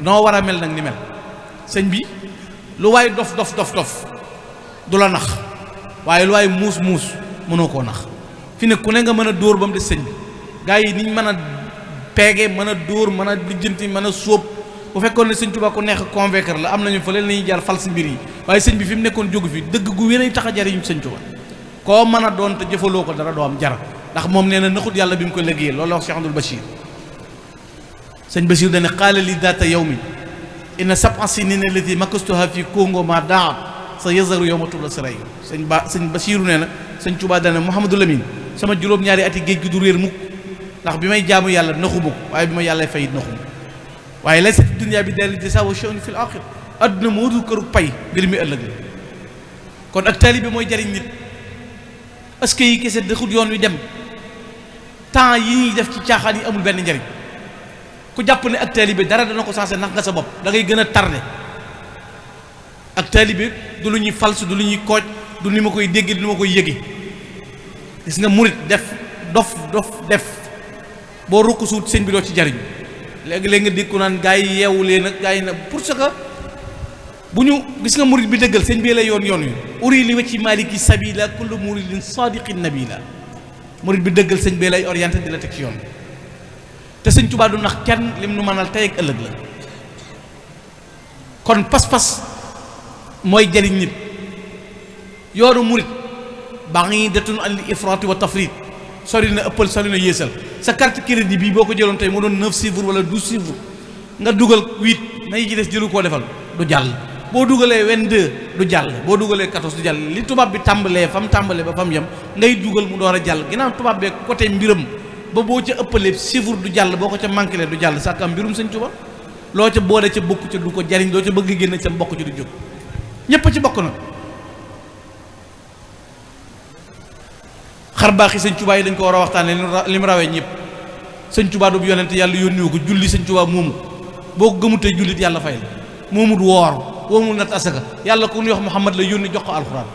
noo war a mel nag ni mel sëñ bi lu waay dof du la nax waaye lu waay muus mënoo koo nax fi ne ku ne nga mën a dóor ba mu des sëñ bi gaa yi niñ mën a peege mën a dóor mën a lijjanti mën a sóob bu fekkoon ne Sëñ Tuubaa ku neex a convaincre la am nañu fa leen lañuy jaar fal si mbir yi waaye sëñ bi fi mu nekkoon jógu fi dëgg gu wér ay tax a jariñu Sëñ Tuubaa koo mën a doon te jëfaloo ko dara doo am jar ndax moom nee na naxut yàlla bi mu ko liggéeyee loolu la wax Cheikh Abdoul Bachir sëñ Bachir dane qaala li daata yawmi inna sab'a sinina allati makastuha fi Congo ma daa sa yazaru yawma tubla sarair sëñ Bachiru nee na Sëñ Tuubaa dane Mouhamadou Lamine sama juróom-ñaari ati géej gi du réer mukk ndax bi may jaamu yàlla naxuma ko waaye bi ma yàlla fay it naxuma waaye laysa dunya bi daaril jazaa wa sha'nu fil aaxira adduna moo dul këru pay mbir mi ëllëg la kon ak taalibe mooy jariñ nit est-ce que yi kese dëxut yoon wi dem temps yi ñuy def ci caaxaan yi amul benn njariñ ku jàpp ne ak taalibe dara dana ko sensé nax nga sa bopp da ngay gën a tardé ak taalibe du lu ñuy falsu du lu ñuy kooj du ni ma koy dégg du ni ma koy yëge gis nga murit def dof def boo rukk suut sëñ bi doo ci jariñ léegi-léegi nga dégg ko naan gaa yi yeewu leen nag gaa yi nag pour ce que bu ñu gis nga murit bi dëggal sëñ bi la yoon wi uri li wacci maliki sabila kullu muridin sadiqin nabila murit bi dëggal sëñ bi lay orienté di la teg ci yoon te sëñ Tuubaa du nax kenn lim nu mënal tey ak ëllëg la kon pas-pas mooy jariñ nit yoonu murit ba'idatun an ifraati wa tafrit sori na ëppal sori na yéesal sa carte crédit bii boo ko jëloon tey mu doon 9 chiffres wala 12 chiffres nga dugal 8 nay ci des jëlu koo defal du jàll boo dugalee 22 du jàll boo dugalee 14 du jàll li tubaab bi tàmbalee fa mu tàmbalee ba fa mu yem ngay dugal mu door a jàll ginnaaw tubaab bee côté mbiram ba boo ca ëppalee chiffre du jàll boo ko ca manqué du jàll sàkk am mbirum sëñ Tuubaa loo ca boole ca bokk ca du ko jariñ loo ca bëgg génn ca bokk ci du jóg ñépp ci bokk na xar baax yi sëñ Tuubaa yi dañ ko war a waxtaanee li mu rawee ñëpp sëñ Tuubaa du yonent yàlla yónniwu ko julli sëñ Tuubaa moomu boo ko gëmutee jullit yàlla fay la moomut woomul nat asaka yàlla ku ñuy wax Muhammad la yónni jox ko alxuraan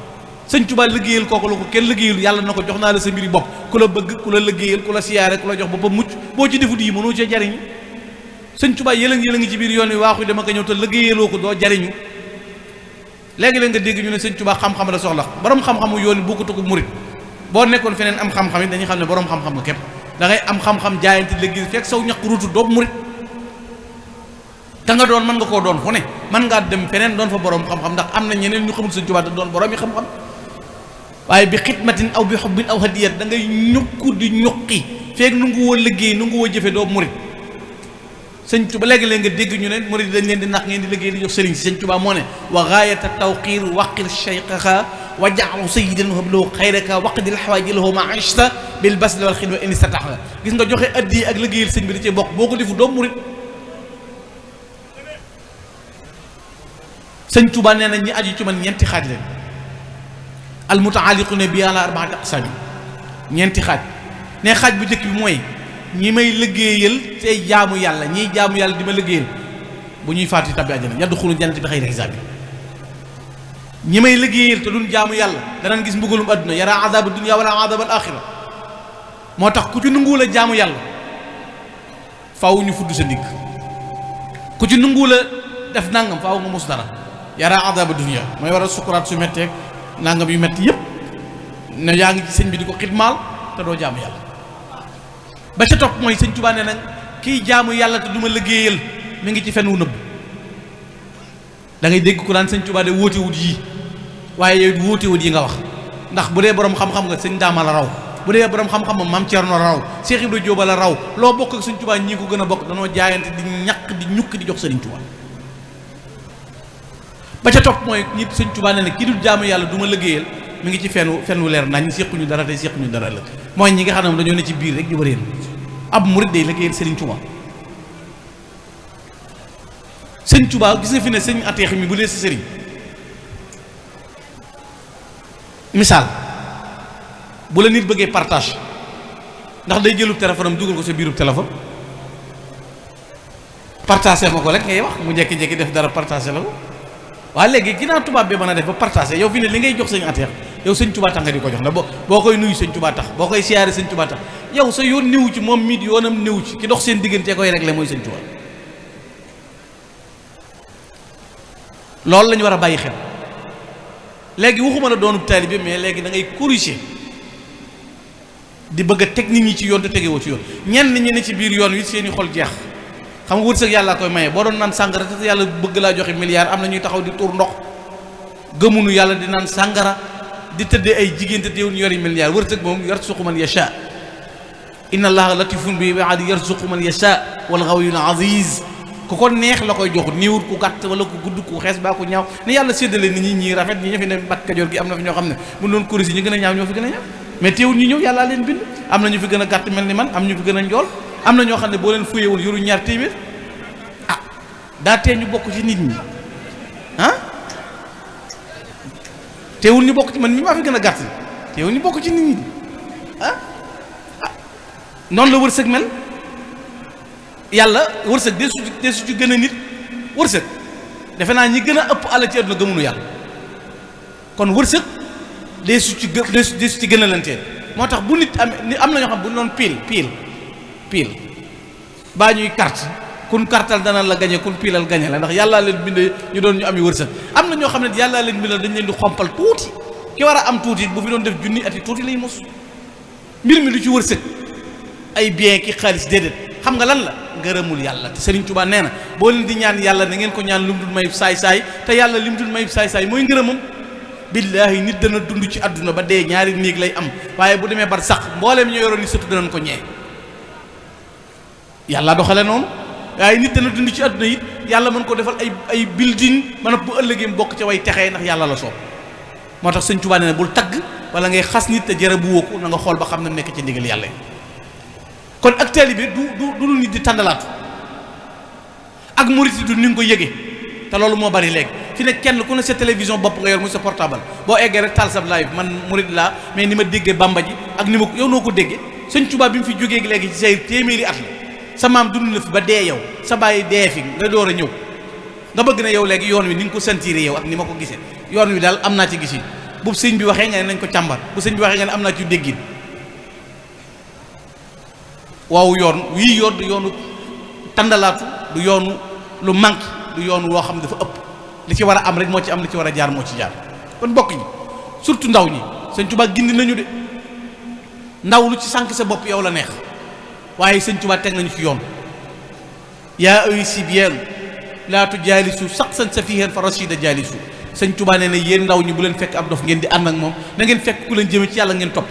sëñ Tuubaa liggéeyal kooku la ko kenn liggéeyul yàlla na ko jox naa la sa mbiri bopp ku la bëgg ku la liggéeyal ku la siyaare ku la jox boppam mucc boo ci defut yi mënoo cee jariñu sëñ Tuubaa yëlëng ci biir yoon wi waaxu dama ko ñëw te liggéeyaloo ko doo jariñu léegi-léeg nga dégg ñu ne sëñ Tuubaa xam-xam la soxla borom xam-xamu yoon wi bokkatu ko murit boo nekkoon feneen am xam-xam yi dañuy xam ne borom xam-xam nga képp da ngay am xam-xam jaayante liggéey fekk saw ñaq ruutu doobu murit te nga doon mën nga koo doon fu ne mën ngaa dem feneen doon fa borom xam-xam ndax am na ñeneen ñu xamul sëñ Tuubaa te doon borom yi xam-xam waaye bi xidmatin aw bi xubbin aw hadiyat da ngay ñukku di ñuqi feek nu ngu woo liggéey nu ngu woo jëfe doobu murit sëñ Tuubaa léegi-léeg nga dégg ñu ne murit dañ leen di nax ngeen di liggéey di jox sëriñ si sëñ Tuubaa moo ne wa gaayata tawqiir waqir cheyqaha wa ja'alu sayyidan hablahu xayraka waqdil xawaaji lahu ma ashta bil basli wal xidma in istata'a gis nga joxe addi ak liggéeyal sëñ bi da cee bokk boo ko defu doomu murit sëñ Tuubaa nee na ñi aju ci man ñeenti xaaj leen al mutaaliquna bi ala arbaati aqsaam ñeenti xaaj ne xaaj bu njëkk bi mooy ñi may liggéeyal tey jaamu yàlla ñiy jaamu yàlla di ma liggéeyal bu ñuy faatu tabbi àjjana yadxulu jannata bi xayri xisaab ñi may liggéeyal te duñ jaamu yàlla danañ gis mbugalum adduna yara azaba dunya wala azaba al axira moo tax ku ci nanguwul a jaamu yàlla faaw ñu fudd sa ndigg ku ci nanguwul a def nangam faaw nga mos dara yara azaba dunya mooy war a sukuraat su metteeg nangam yu metti yëpp ne yaa ngi ci sëñ bi di ko xidmaal te doo jaamu yàlla ba ca topp mooy sëñ Tuubaa nee nañ kiy jaamu yàlla te du ma liggéeyal mi ngi ci fen wu nëbb da ngay dégg ku naan sëñ Tuubaa de wóote wut yii waaye yow wóote wut yi nga wax ndax bu dee borom xam-xam nga sëñ Daama la raw bu dee borom xam-xam moom Maam Cerno la raw Cheikh Ibra Jóoba la raw loo bokk ak sëñ Tuubaa ñii ko gën a bokk danoo jaayante di ñaq di ñukk di jox sëriñ Tuubaa ba ca topp mooy nit sëñ Tuubaa nee na ki dul jaamu yàlla du ma liggéeyal mi ngi ci fen wu leer nañ séquñu dara tey séquñu dara ëllëg mooy ñi nga xam ne moom dañoo ne ci biir rek di wëreen ab murit day liggéeyal sëriñ Tuubaa sëñ Tuubaa gis nga fi ne sëñ ateex mi bu dee si sëriñ misaal bu la nit bëggee partage ndax day jëlub téléphone am dugal ko sa biirub téléphone partagé ma ko rek ngay wax mu jekki-jekki def dara partagé la ko waaye léegi ginnaaw tubaab bi mën a def ba partagé yow fi ne li ngay jox sëñ ateex yow sëñ Tuubaa tax nga di ko jox ndax boo koy nuyu sëñ Tuubaa tax boo koy siyaare sëñ Tuubaa tax yow sa yoon néew ci moom mit yoonam néew ci ki dox seen diggante koy réglé mooy sëñ Tuubaa loolu la ñu war a bàyyi xel léegi waxuma la doonub taalibe mais léegi da ngay corriger di bëgg a teg nit ñi ci yoon te tegewoo ci yoon ñenn ñi ne ci biir yoon wi seeni xol jeex xam nga wërsëg yàlla koy maye boo doon naan sàngara te yàlla bëgg laa joxe milliard am na ñuy taxaw di tuur ndox gëmunu yàlla di naan sàngara di tëddee ay jigéen te teewul ñu yori milliard wërsëg moom yarzuqu man yasha inna allaha latifun bi ibaadi yarzuqu man yasha wal ghawiyul aziz ku ko neex la koy jox néewut ku gàtt wala ku gudd ku xees baa ku ñaaw ni yàlla séddale nit ñi ñii rafet ñi ña fi ne Mbàkke Kajoor gi am na fi ñoo xam ne bu doon kuréel yi ñu gën a ñaaw ñoo fi gën a ñaaw mais teewul ñu ñëw yàllaa leen bind. am na ñu fi gën a gàtt mel ni man, am ñu fi gën a njool, am na ñoo xam ne boo leen fuyewul yoru ñaar téeméer. ah daa tee ñu bokk ci nit ñi ah teewul ñu bokk ci, man mi maa fi gën a gàtt teewul ñu bokk ci nit ñi ah noonu la wërsëg mel. yàlla wërsëg de su ci gën a nit wërsëg defe naa ñi gën a ëpp àll ci àdduna gëmunu yàlla, kon wërsëg de su ci gën a lanteel. moo tax bu nit am na ñoo xam bu ñu doon piil baa ñuy carte kun kartal dana la gañe kun piilal gañe la, ndax yàllaa leen bindee ñu doon ñu ami wërsëg. am na ñoo xam ne yàllaa leen bindee dañ leen di xompal tuuti, ki war a am tuuti bu fi doon def junni ati tuuti lay mos. mbir mi du ci wërsëg ay bien ki xaalis déedéet, xam nga lan la ngërëmul yàlla. te Serigne Touba nee na boo leen di ñaan yàlla na ngeen ko ñaan lu mu dul mayib saay-saay, te yàlla li mu dul mayib saay-saay mooy ngërëmam. billaahi nit dana dund ci àdduna ba dee ñaari néeg lay am, waaye bu demee bar sax mbooleem ñoo yoroon ni surtout danañ ko ñee. yàlla doxale noonu. waaye nit dana dund ci àdduna it yàlla mën ko defal ay building man bu ëllëgee bokk ca way texee ndax yàlla la soob. moo tax Sëñ Touba nee na bul tagg wala ngay xas nit te jërë bu wóoku na nga xool ba xam ne nekk ci ndigal yàlla. kon ak taalibe du lu nit di tàndalaatu ak murit du ni nga ko yëgee, te loolu moo bari léegi. fi ne kenn ku ne sa télévision bopp nga yor muy sa portable, boo eggee rek taal sa live. man murit laa, mais ni ma déggee Bamba ji ak ni ma yow noo ko déggee. Sëñ Tuubaa bi mu fi jógee léegi ci say téeméeri at la, sa maam dund na fi ba dee yow, sa bàyyi dee fi nga door a ñëw, nga bëgg na yow léegi yoon wi ni nga ko sentir yow ak ni ma ko gisee, yoon wi daal am naa ci gis bu sëñ bi waxee nga ne nañ ko càmbar, bu sëñ bi waxee nga ne am naa ci déggin. waaw yoon wii yoon du yoonu tàndalaatu, du yoonu lu manque, du yoonu loo xam ne dafa ëpp. li ci war a am rek moo ci am, li ci war a jaar moo ci jaar. kon bokk ñi surtout ndaw ñi Sëñ Tuubaa gindi nañu de. ndaw lu ci sànq sa bopp yow la neex, waaye Sëñ Tuubaa teg nañu ci yoon. yaa ay si bien laatu jaalisu saxsan safihan fa rashida jaalisu. Sëñ Tuubaa nee na yéen ndaw ñi bu leen fekk ab dof ngeen di ànd ak moom, na ngeen fekk ku leen jëme ci yàlla ngeen topp.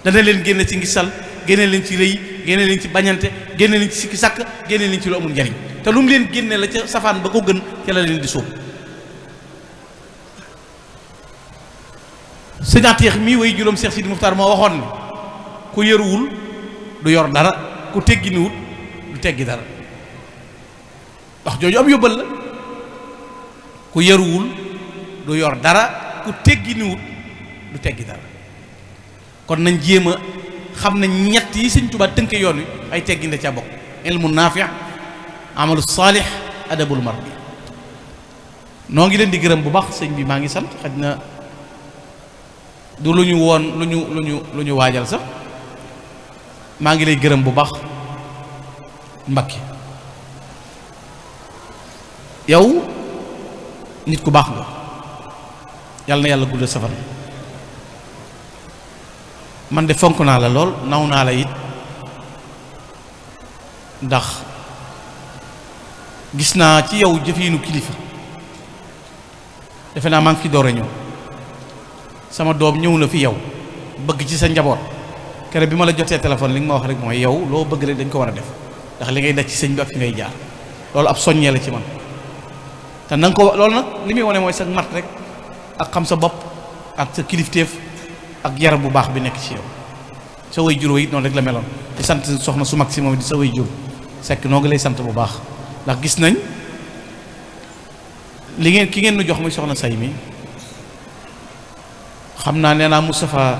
dana leen génne ci ngisal, génne leen ci rëy, génne leen ci bañante, génne leen ci sikki sàkk, génne leen ci lu amul njariñ. te lu mu leen génne la ca safaan ba ko gën ca la leen di sóob. sëñ Atiix mii way juróom Seex Sidi Muxtaar moo waxoon ne ku yëruwul du yor dara, ku tegginuwut du teggi dara. wax jooju am yóbbal la. ku yëruwul du yor dara, ku tegginuwut du teggi dara. kon nañ jéem a xam ne ñett yi Sëñ Tuubaa tënke yoon wi ay teggin da ca bokk: ilmu naafi', amalu saalih, adabul mardi. noo ngi leen di gërëm bu baax sëñ bi, maa ngi sant. xaj na du lu ñu woon lu ñu waajal sax. maa ngi lay gërëm bu baax Mbakke. yow nit ku baax nga, yàlla na yàlla guddal safar. man de fonk naa la lool, naw naa la it, ndax gis naa ci yow jëfiinu kilifa. defe naa maa ngi fi door a ñëw, sama doom ñëw na fi yow bëgg ci sa njaboot. kere bi ma la jotee téléphone li nga ma wax rek mooy yow loo bëgg rek dañ ko war a def, ndax li ngay daj ci sëñ bi ak fi ngay jaar, loolu ab soññee la ci man. te na nga ko loolu nag li muy wane mooy sa mat rek ak xam sa bopp ak sa kilifteef ak yaram bu baax bi nekk ci yow. sa way jur it noonu rek la meloon. di sant soxna su mag si moom di sa way jur sekk noo ngi lay sant bu baax, ndax gis nañ li ngeen ki ngeen nu jox muy soxna say mi. xam naa nee naa Moustapha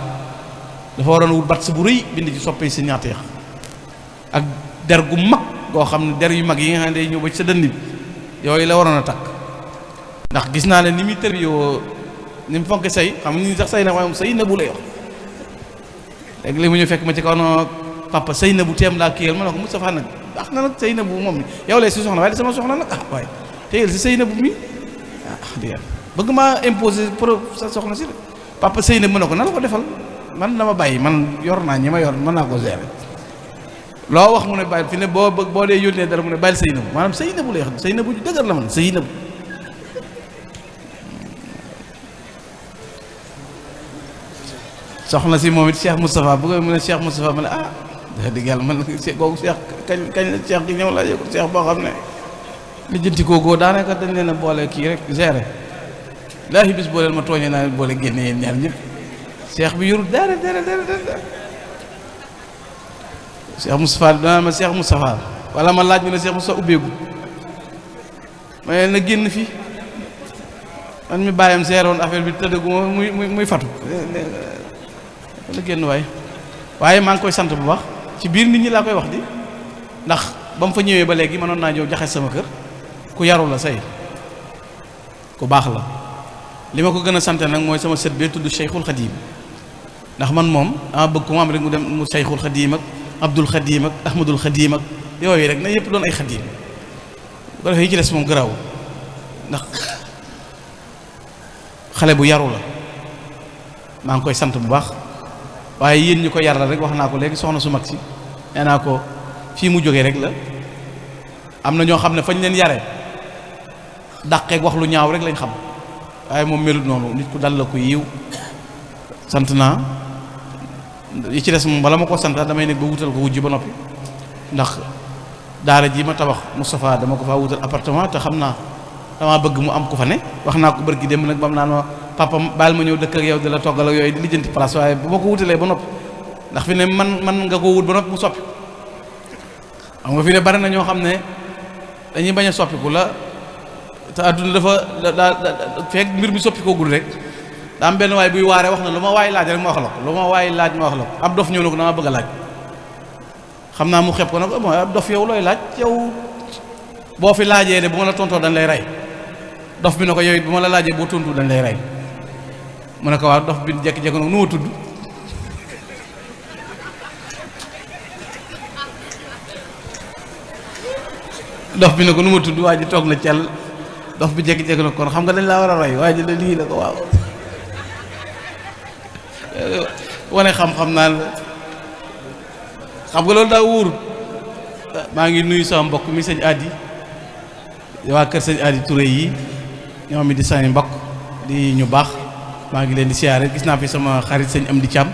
dafa waroon wut bat bu rëy bind ci soppee si ñaata yax ak der gu mag goo xam ne der yu mag yi nga xam ne day ñëw ba ci sa dënd bi yooyu la waroon a takk. ndax gis naa ne ni muy tër yoo ni mu fonke say xam nga ni sax say na waaye moom say na bu lay wax. léegi li mu ñu fekk ma ci kaw na papa say na bu teem laa kiyal ma ne ko Moustapha nag baax na nag say na bu moom yow lay si soxna waaye di sama soxna nag waaye téyel si say na bu mi di yàlla bëgg maa imposer pro sa soxna si papa sëy na mën na ko na la ko defal, man dama bàyyi, man yor naa ñi ma yor mën naa ko gérer. loo wax mu ne bàyyi fi ne boo dee yónnee dara mu ne bàyyil sëy na bu, maanaam sëy na bu lay wax, sëy na bu dëgër la man sëy na bu. soxna si moom it Cheikh Moustapha bu ko mu ne Cheikh Moustapha ma ne ah wax dëgg yàlla man googu Cheikh kañ la Cheikh gi ñëw laa yëg Cheikh boo xam ne li jënti koogoo daanaka dañ leen a boole kii rek gérer. laahi bis boo leen ma tooñee naa leen boole génne yéen ñaar ñëpp Cheikh bi yorul dara Cheikh Moustapha dana ma Cheikh Moustapha wala ma laaj mu ne Cheikh Moustapha ubbeegu ma na génn fii man mi bàyyam seeroon affaire bi tëddëgu ma muy fatu la génn waaye maa ngi koy sant bu baax ci biir nit ñi laa koy wax di ndax ba mu fa ñëwee ba léegi mënoon naa ñëw jaxe sama kër ku yaru la say ku baax la li ma ko gën a sant nag mooy sama sët bee tudd Cheikhul Khadim ndax man moom dama bëgg ku mu am rek mu dem mu Cheikhul Khadim ak Abdul Khadim ak Ahmadul Khadim ak yooyu rek na yëpp doon ay Khadim bu ko defee yi ci des moom garaaw ndax xale bu yaru la maa ngi koy sant bu baax waaye yéen ñu ko yaral rek wax naa ko léegi soxna su mag si nee naa ko fii mu jógee rek la am na ñoo xam ne fañ leen yare dàqeeg wax lu ñaaw rek lañ xam waaye moom melut noonu nit ku dal la ko yiw sant naa yi ci des moom bala ma ko sant damay nekk ba wutal ko wujj ba noppi ndax daara ji ma tabax Moustapha dama ko faa wutal appartement te xam naa damaa bëgg mu am ku fa ne wax naa ko bër gi dem nag bam naan ma papa baal ma ñëw dëkk ak yow di la toggal ak yooyu di lijjanti place waaye bu ma ko wutalee ba noppi ndax fi ne man nga ko wut ba noppi mu soppi xam nga fi ne bari na ñoo xam ne dañuy bañ a soppiku la te adduna dafa fekk mbir mi soppi koo gul rek daa am benn waay buy waaree wax na lu ma waay laaj rek ma wax la ko lu ma waay laaj ma wax la ko ab dof ñëw na ko dama bëgg a laaj xam naa mu xeeb ko nag mooy ab dof yow looy laaj yow boo fi laajee de bu ma la tontoo dañ lay rey dof bi na ko yow it bu ma la laajee boo tontu dañ lay rey mu ne ko waaw dof bi jekki-jekki nag nu ma tudd dof bi ne ko nu ma tudd waa ji toog na cel dof bi jekki-jekki nag kon xam nga dañ laa war a rey waa ji la lii la ko waaw wane xam-xam naa la xam nga loolu daa wóorut maa ngi nuyu sama mbokk mi sëñ Adi waa kër sëñ Adi Touré yi ñoom it di sañ mbokk di ñu baax maa ngi leen di siyaare gis naa fi sama xarit sëñ Amdi Thiam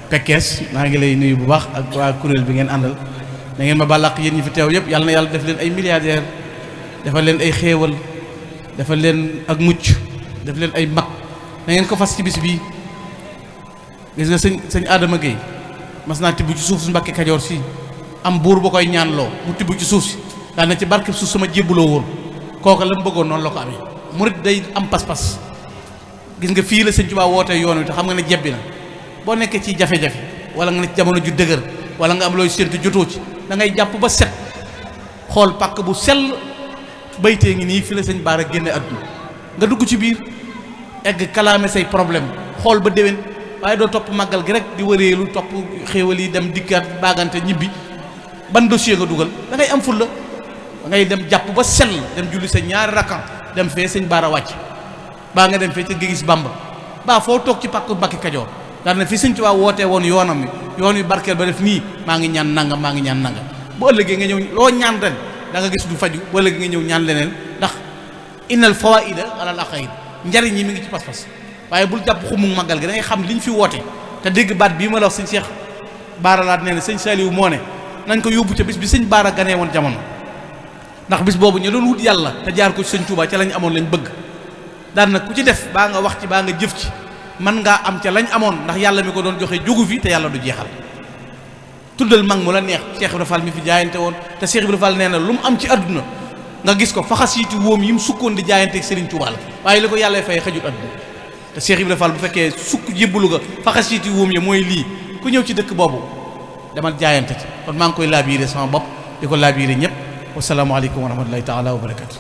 Pekkees maa ngi lay nuyu bu baax ak waa kuréel bi ngeen àndal da ngeen ma bàllaq yéen ñi fi teew yëpp yàlla na yàlla def leen ay milliardaire defal leen ay xéewal defal leen ak mucc def leen ay mag da ngeen ko fas ci bis bii gis nga sëñ Adama Gueye mas naa tibb ci suuf su Mbàkke Kajoor si am buur ba koy ñaanloo mu tibb ci suuf si daal na ci barke suuf sama jébbuloo woon kooka la mu bëggoon noonu la ko amee murit day am pas-pas gis nga fii la sëñ Tuubaa wootee yoon wi te xam nga ne jebbi na boo nekkee ci jafe-jafe wala nga ne ci jamono ju dëgër wala nga am looy séntu jotoo ci da ngay jàpp ba set xool pàkk bu sell baytee ngi nii fi la sëñ Baara génne àdduna nga dugg ci biir egg kalaame say problème xool ba déwén waaye doo topp màggal gi rek di wëreelu topp xéewal yi dem dikkaat baagante ñibbi ban dossier nga dugal da ngay am fulla da ngay dem jàpp ba sell dem julli sa ñaari rakkan dem fee sëñ Baara wàcc baa nga dem fee ca gis Bamba baa foo toog ci pàkku Mbàkke Kajoor daal na fi sëñ Tuubaa wootee woon yoonam mi yoon wi barkeel ba def nii maa ngi ñaan nangam maa ngi ñaan nangam bu ëllëgee nga ñëw loo ñaan ren da nga gis du faju bu ëllëgee nga ñëw ñaan leneen ndax innal fawaida alal aqaid njariñ yi mi ngi ci pas-pas waaye bul jàpp xumu màggal gi da ngay xam liñ fi woote te dégg baat bii ma la wax sëñ Cheikh Baara laat nee na sëñ Saliou moo ne nañ ko yóbbu ca bis bi sëñ Baara ganee woon jamono ndax bis boobu ñu doon wut yàlla te jaar ko ci sëñ Touba ca lañ amoon lañ bëgg daan nag ku ci def baa nga wax ci baa nga jëf ci man ngaa am ca lañ amoon ndax yàlla mi ko doon joxe jógu fi te yàlla du jeexal tuddal mag mu la neex Cheikh Ibrahima Fall mi fi jaayante woon te Cheikh Ibrahima Fall nee na lu mu am ci àdduna nga gis ko faxas yiiti wóom yi mu sukkoon di jaayante ak Serigne Touba la waaye li ko yàlla fay xajut àdduna te Cheikh Ibrahima Fall bu fekkee sukk jébbalu ga faxas yiiti wóom yi mooy lii ku ñëw ci dëkk boobu demal jaayante ci kon maa ngi koy laabiire sama bopp di ko laabiire ñëpp wasalaamualeykum wa rahmatullahi taala wa barakatu